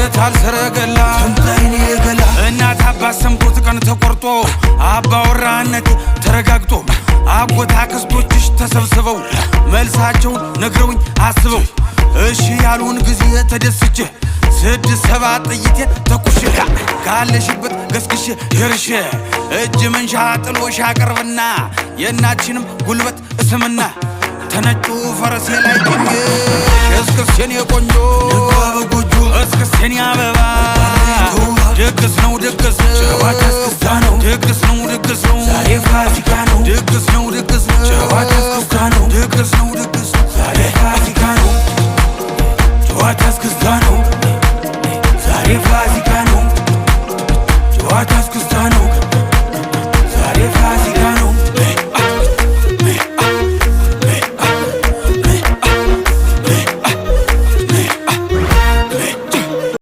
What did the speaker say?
የታል ሰረገላ? ትምጣ የኔ ገላ። እናት አባት ሰምቶት ቀን ተቆርጦ፣ አባወራነት ተረጋግጦ፣ አጎት አክስቶችሽ ተሰብስበው መልሳቸውን ነግረውኝ አስበው እሺ ያሉን ጊዜ ተደስቼ ስድስት ሰባት ጥይቴን ተኩሼ ካለሽበት ገስግሼ ደርሼ እጅ መንሻ ጥሎሽ አቀርብና የእናትሽንም ጉልበት እስምና ተነጩ ፈረሴ ላይ ጭኜሽ እስክስ የኔ ቆንጆ፣ በጎጆ። እስክስ የኔ አበባ። ድግስ ነው ድግስ። ጨዋታ እስክስታ ነው። ድግስ ነው ድግስ ነው። ዛሬ ፋሲካ ነው። ድግስ ነው ድግስ ነው። ጨዋታ እስክስታ ነው። ድግስ ነው ድግስ ነው። ዛሬ ፋሲካ ነው። ጨዋታ እስክስታ ነው።